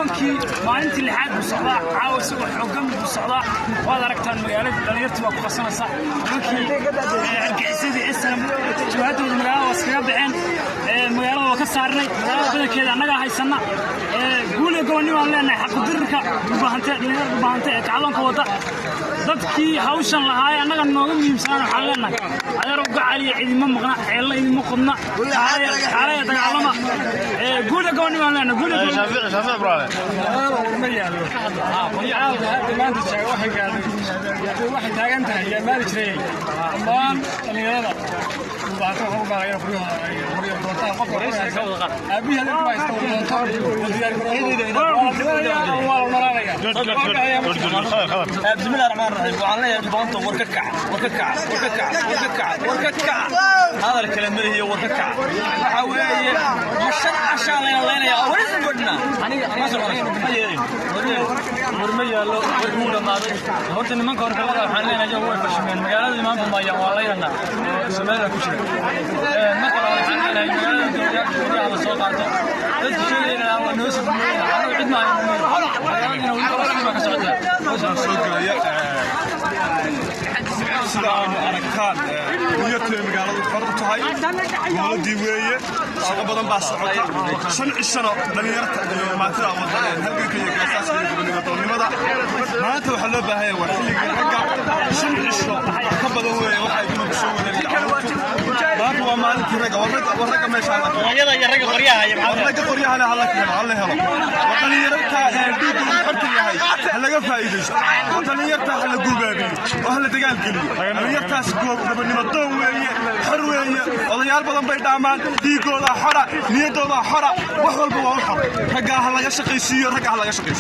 Kacdoonkii maalintii lixaad buu socdaa. Caawa isagoo xooggan buu socdaa. Waad aragtaan, magaalada dhalinyartii waa ku qasanaysa. Nimankii argagixisadii SNM jabhadooda magaalada waa iskaga baxeen. Magaalada waa ka saarnay. Magaalada badankeeda annagaa haysanna. Guul iyo gobonnimo aan leenahay. Xaqudirirka Dhulbahante, dhalinyarada Dhulbahante ee kacdoonka wada, dadkii hawshan lahaay annaga nooga muhiimsanaan, waxaan leenahay: adeer gacaliya, cidima maqna, ceelna idinma qodna, xaalaya dagaalama. Guul iyo gobonnimo aan leenahay, guul iyo gobonnimo. Ma yaallo caalka hadda maanta jaaga. Waxay gaadhay, waxay taagan tahay yaa maali jiray. Dhammaan dhallinyarada Dhulbahante waxaan u baaqaya qoryahooda ay qoryo doontaan. Qofka aabihii adeerku haysta uu doonto oo diyaar garoobo. Waa la dhimanaya ama waa la noolaanaya. بسم الله الرحمن الرحيم. Waxaan leeyahay Dhulbahante, war ka kac, war ka kac, war ka kac, war ka kac, war ka kac. Hadal kale madahiyo, war ka kac. Waxa weeye, ma 5 cashaa layna leynaya oo weli fadhina ma soconayso, ma yeelin. War ma yaallo, warkii wuu dhammaaday. Horta nimanka horgalada waxaan leenahay iyagu way fashimeen. Magaaladii maanta maayaan waa laynanaa oo Somaliland ku jira. Marka labaad, waxaan leenahay magaalada dowlayaasha qoryaha la soo qaato. Dadka sheegayna waa noo soo dumeeyeen, anagu cid ma hayno. Magaaladina weli Falastiin baa ka socota. Soo gelaya sida aanu aragtaan, niyadtay magaaladu xor u tahay, dowladdii weeye. Shaqo badan baa socota. 5 cishano dhallinyarta iyo maatida wadeen halganka iyo gaasaaska iyo gobonimo doonnimada. Maanta waxaa loo baahan yahay waa xilligii ragga. 5 cisho ka badan weeye waxa ay dumarku soo wadeen iyo carruurtu. Maanta waa maalintii ragga. War ragga meesha hala Hooyada iyo ragga qoryaha iyo war ragga qoryaha leh hala helo, hala helo. War dhallinyarta ee dhiiggoodu xorta yahay ha laga faa'iidaysto. War dhallinyarta ha la guubaabiyo oo ha la dagaal geliyo. Dhallinyartaas gobonimo doon weeye, xor weeye. Odayaal badan bay dhaamaan. Dhiiggooda xora, niyaddooda xora, wax walba waa u xor. Raggaa ha laga shaqaysiiyo, raggaa ha laga shaqaysiiyo.